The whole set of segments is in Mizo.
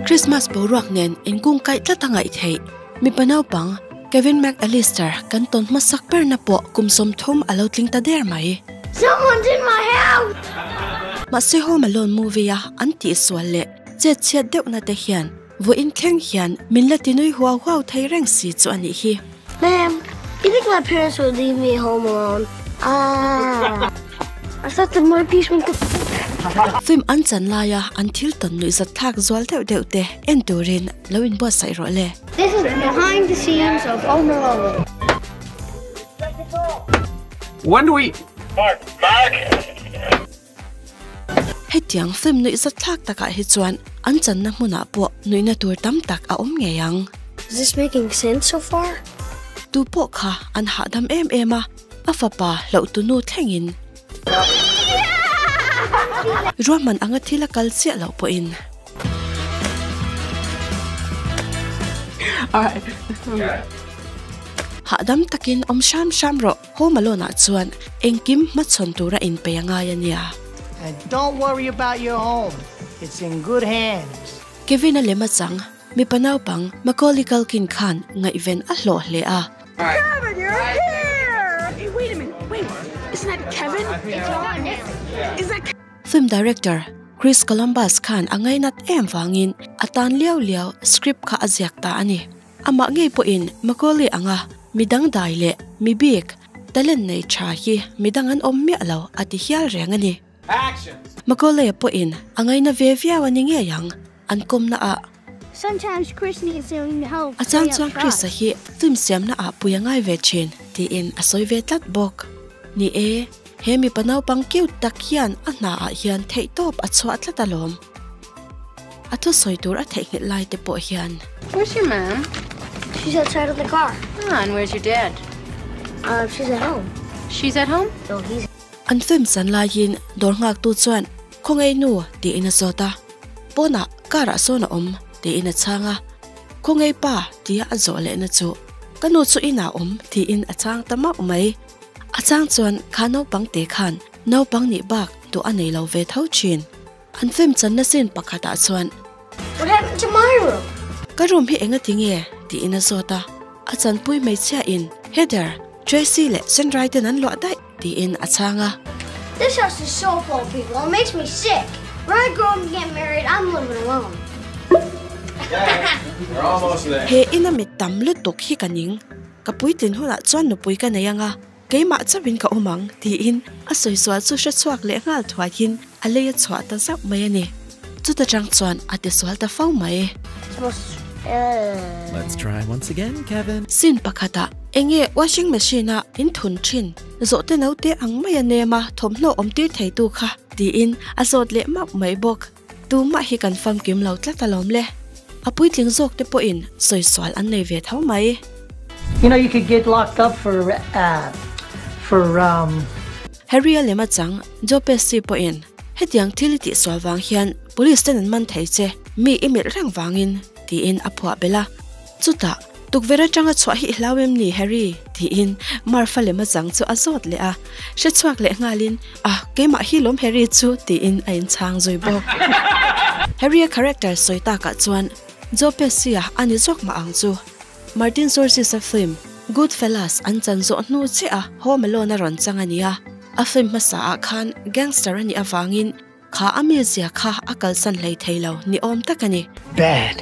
Christmas boruak nen inkungkaih tlat a ngaih theih. Mipa naupang Kevin McAllister kan tawn hmasak berna pawh kum 30 a lo tling ta der mai. Someone's in my house! Mahse Home Alone movie a an tihsual leh chetchhiat deuhna te hian vawiin thleng hian min la tinui huau huau thei reng si chu a nih hi. Ma'am, you think my parents would leave me home alone? Ah, I thought the monkeys would Film an chan laia an thil tawn nuihzat thlak zual deuh deuh te en turin lo inbuatsaih rawh le. This is behind the scenes of Home Alone. When do we Mark, Mark! Hetiang film nuihzat thlak takah hi chuan an channa hmunah pawh nuihna tur tam tak a awm ngei ang. Is this making sense so far? Tu pawh kha an hahdam em em a, a fapa hlauhtunu thlengin. Ruahman anga thil a kal chiah loh pawhin. Hahdam takin awm hram hram rawh. Home Alone ah chuan engkim hmachhawn tura inpei a ngai a nia. And don't worry about your home, it's in good hands. Kevin-a lem a chang, mipa naupang Macaulay Culkin khan ngaihven a hlawh hle a. Kevin, you're here! Hey, wait a minute, wait, isn't that Kevin? Is that Film director Chris Columbus khan a ngainat em vangin a tan liau liau script kha a ziak ta a ni. Amah ngei pawhin Macaulay anga midang dai leh mi bik, talent nei tha hi midang an awm miah lo a ti hial reng a ni. Macaulay pawhin a ngaina ve viau a ni ngei ang, an kawmna ah. Sometimes Chris needs some help A chang chuan Chris a hi film siamna ah pui a ngai ve thin tiin a sawi ve tlat bawk. Ni e, he mipa naupang cute tak hian a hna ah hian theihtawp a chhuah tlat alawm. A thusawi tur a theihnghilh lai te pawh hian. Where's your mom? She's outside of the car. Ah, and where's your dad? Uh, she's at home. She's at home? No, he's An film chan laiin dawr nghaktu chuan, Khawngaih nu? tiin a zawt a. Pawnah car ah sawn a awm, tiin a chhang a. Khawngaih pa? tia a zawh lehna chu, Ka nu chu inah awm, tiin a chhang ta mauh mai. A chang chuan kha naupang te khan naupang nih bak duh a nei lo ve tho thin. An film channa scene pakhatah chuan. What happened to my room? Ka room hi enga ti nge? tiin a zawt a. A chanpui hmeichhia in Heather, Tracy leh Sandra ten an luah daih tiin a chhang a. This house is so full of people, it makes me sick. When I grow up and get married, I'm living alone. He ina mi tam lutuk hi ka ning. Ka puitlin hunah chuan nupui ka nei anga. Keimah chauhin ka awm ang, tiin a sawi sual chu hre chhuak leh nghal thuaiin a lei a chhuah ta zauh mai a ni. Chuta chang chuan a ti sual ta fo mai. Let's try once again, Kevin. Scene pakhatah enge washing machine a in thun thin zawhte naute ang mai a nem a thawmhnaw awm tir theitu kha, tiin a zawt leh mauh mai bawk. Tumah hi kan famkim lo tlat alawm le. A puitling zawk te pawhin sawi sual an nei ve tho mai. You know you could get locked up for uh for um. Harry a lem a chang, Joe Pesci pawhin hetiang thil i tihsual vang hian police ten an man thei che, mi i melh reng vangin, tiin a phuah belh a. Chutah, tukverh atanga chhuah hi i hlau em ni, Harry? tiin Marfa lem a chang chu a zawt leh a. Hre chhuak leh nghalin, Ah, keimah hi lawm Harry chu, tiin a inchhang zui bawk. Harry-a character sawi takah chuan Joe Pesci-a a ni zawk mah ang chu. Martin Scorsese-a film Goodfellas an chan zawh hnu chiah a Home Alone a rawn chang a nia. A film hmasaah khan gangster a nih avangin Kha a mizia kha a kalsan hlei thei lo ni awm tak a ni. Bad.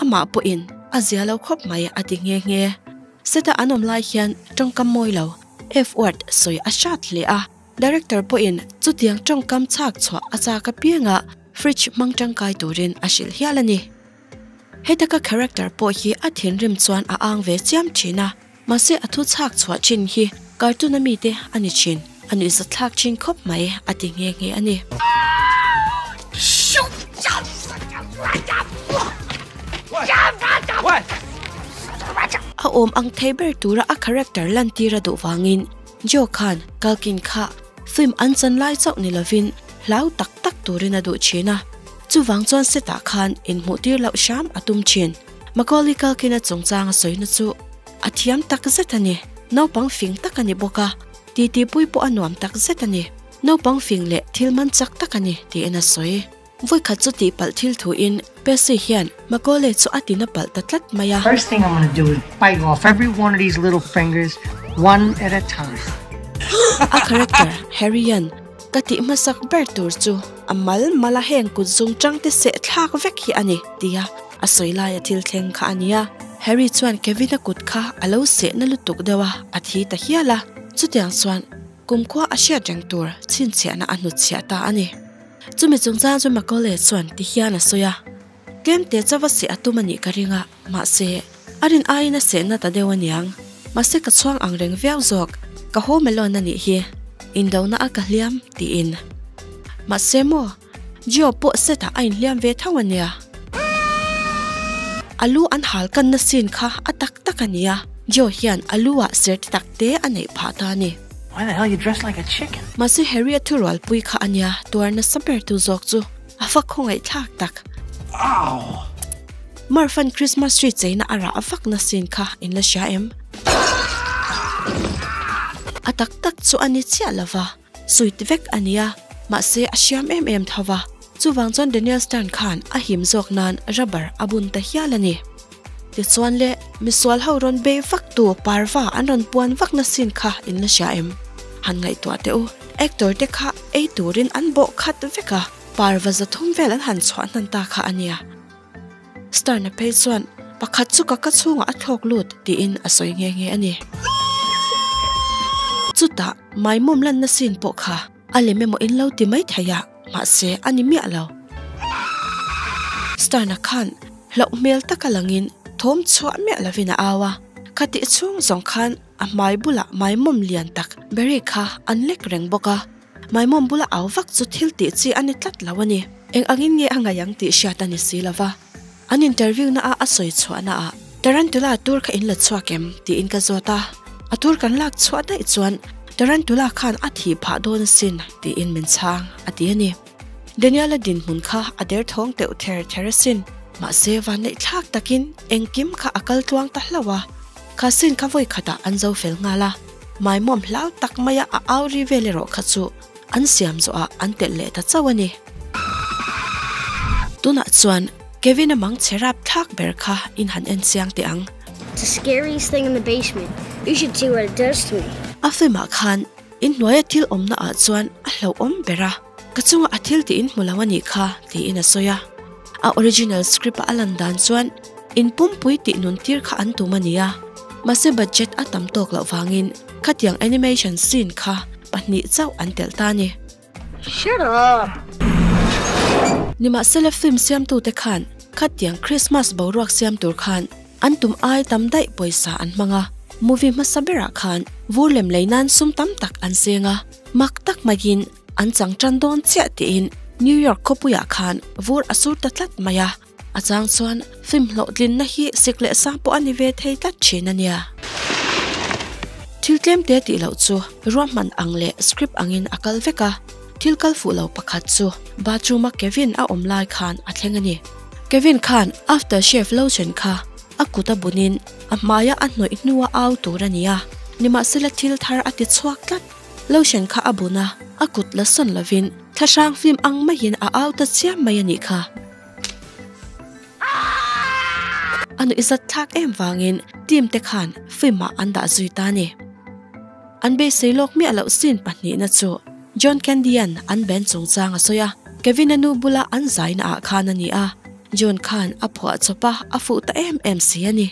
Amah pawhin a zia lo khawp mai a ti nghe nghe. Seta an awm lai hian tawngkam mawi lo, F-word, sawi a hrat hle a. Director pawhin chutiang tawngkam chhak chhuah a chak apianga fridge hmang tangkai turin a hrilh hial a ni. Heta ka character pawh hi a thinrim chuan a ang ve chiam thin a, mahse a thu chhak chhuah thin hi cartoon a mite a ni thin, a nuihzat thlak thin khawp mai a ti nghe nghe a ni. A awm ang thei ber tura a character lantir a duh vangin Joe khan Culkin kha film an chan lai chauh ni lovin hlau tak tak turin a duh thin a. Chuvang chuan set-ah khan inhmuhtir loh hram a tum thin. Macaulay Culkin-a chungchang a sawina chu a thiam tak zet a ni. Naupang fing tak a ni bawk a, titipui pawh a nuam tak zet a ni. Naupang fing leh thil man chak tak a ni, tiin a sawi. Voi khat chu ti pal thil thu in Pesci hian Macaulay chu a tina pal ta tlat mai a. First thing I'm gonna do is bite off every one of these little fingers, one at a time. A character Harry an ka tih hmasak ber tur chu a mal mal a heng kut zung tang te seh thlak vek hi a ni tia a sawi laia thil thleng kha a ni a. Harry chuan Kevin-a kut kha a lo seh na lutuk deuh a, a thi ta hial a. Chutiang chuan kumkhua a hriat reng tur chhinchhiahna a hnutchhiah ta a ni. Chumi chungchang chu Macaulay chuan ti hian a sawi a, Tlemte chauh a seh a tum a nih ka ring a, mahse, a rin aiin a sehna ta deuh aniang. Mahse ka chhuang ang reng viau zawk, ka home alone a nih hi, indona a ka hliam, tiin. Mahse maw, Gio pawh set ah a inhliam ve tho ania. A lu an hal kanna scene kha a tak tak a nia, Gio hian a lu ah ser te tak te a neih phah ta a ni. Why the hell you dressed like a chicken? Mahse Harry a thurualpui kha a nia, tuar nasa ber tu zawk chu a fak khawngaih thlak tak. Ow! Murph-a'n Christmas tree cheina a rah vakna scene kha in la hria em? A tak tak chu a ni chiah lova, suit vek a nia, mahse a hriam em em tho va. Chuvang chuan Daniel Stern khan a him zawk nan rubber a bun ta hial a ni. Tichuan le, misual ho rawn bei vak tu parva an rawn puan vakna scene kha in la hria em? Han ngaihtuah teh u, actor te kha ei turin an bawh khat vek a, parva zathum vel an han chhuah hnan ta kha a nia. Stern-a phei chuan, Pakhat chu ka ka chhungah a thlawk lut, tiin a sawi nghe nghe a ni. Chutah, maimawm lanna scene pawh kha a lem emaw in lo ti mai thei a, mahse a ni miah lo. Stern-a khan hlauh hmel taka langin thawm chhuah miah lovin a au a, khatih chhung zawng khan a hmai bulah maimawm lian tak Barry kha an lek reng bawk a. Maimawm bula au vak chu thil tih chi a ni tlat lo a ni. Eng angin nge a ngaih ang tih hriat a ni si lo va. An interview na a a sawi chhuahna ah Tarantula tur kha in la chhuak em? tiin ka zawt a. A tur kan lak chhuah daih chuan Tarantula khan a thih phah dawn asin tiin min chhang a ti a ni. Daniel-a dinhmun kha a derthawng teuh ther ther asin. Mahse vanneih thlak takin engkim kha a kal tluang ta hlauh a. Kha sin kha vawi khatah an zo fel nghal a. Maimawm hlau tak maia a au ri vel erawh kha chu an siam zawhah an telh leh ta chauh a ni. Tunah chuan Kevin-a mang che rap thlak ber kha in han en chiang teh ang. It's the scariest thing in the basement, you should see what it does to me. A film-ah khan inhnuaia thil awmna ah chuan a hlauhawm ber a, ka chunga a thil tih in hmu lo a nih kha tiin a sawi a. A original script a lan dan chuan in pumpui tih nun tir kha an tum a ni a, mahse budget a tam tawk loh vangin khatiang animation scene kha pahnih chauh an telh ta a ni. Shut up! Nimahsela film siamtute khan khatiang Christmas boruak siam tur khan an tum ai tam daih pawisa an hmang a, movie hmasa berah khan vur lem lei nan sum tam tak an seng a, mak tak maiin An chang tan dawn chiah tiin New York khawpuiah khan vur a sur ta tlat mai a, a chang chuan film hlawhtlinna hi sik leh sang pawh a ni ve thei tlat thin a nia. Thil tlemte tih loh chu ruahman ang leh script angin a kal vek a, thil kal fuh lo pakhat chu bathroom-a Kevin a awm lai khan a thleng a ni. Kevin khan after shave lotion kha a kut a bunin a hmaia a hnawih hnua au tur a ni a, nimahsela thil thar a ti chhuak tlat. Lotion kha a bun a, a kut la sawn lovin thlahrang film ang maiin a au ta chiam mai a nih kha. A nuihzat thlak em vangin team te khan film ah an dah zui ta a ni. An beisei lawk miah loh scene pahnihna chu John Candy-a'n an band chungchang a sawi a, Kevin-a nu bula an zaina ah khan a ni a, John khan a phuah chawp a, a fuh ta em em si a ni.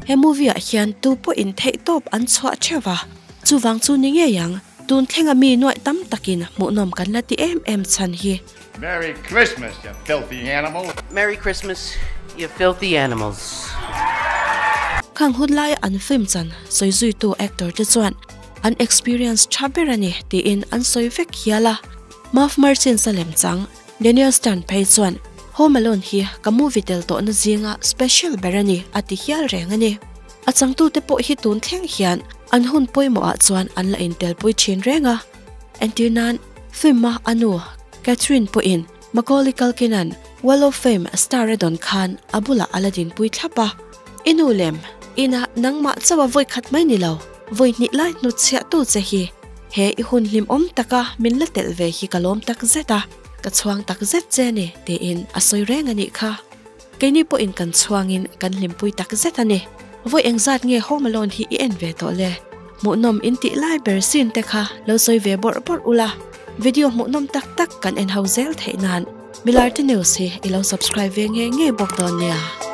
He movie ah hian tu pawh in theih tawp an chhuah theuh a, chuvang chu ni ngei ang, tun thlenga mi nuaih tam takin hmuhnawm kan la ti em em chhan hi. Merry Christmas you filthy animals. Merry Christmas you filthy animals. Khang hun laia an film chan sawi zuitu actor te chuan an experience tha ber a ni tiin an sawi vek hial a, Muff Merchants a lem chang. Daniel Stern phei chuan, Home Alone hi ka movie tel tawhna zinga special ber a ni a ti hial reng a ni. A changtute pawh hi tun thleng hian an hun pawimawhah chuan an la intelpui thin reng a. Entir nan, film-a a nu Catherine pawhin Macaulay Culkin-a'n Wall of Fame star a dawn khan a bulah a la dinpui thlap a. I nu lem, ina nangmah chauha vawi khat mai ni lo, vawi hnih lai hnutchhiahtu che hi. He i hun hlimawm taka min la telh ve hi ka lawm tak zet a, ka chhuang tak zet che a ni, tiin a sawi reng a nih kha. Keini pawhin kan chhuangin kan hlimpui tak zet a ni. Vawi engzat nge Home Alone hi i en ve tawh le? Hmuhnawm in tih lai ber scene te kha lo sawi ve bawrh bawrh ula, video hmuhnawm tak tak kan en ho zel theih nan Milarte News hi i lo subscribe ve nge ngei bawk dawn nia.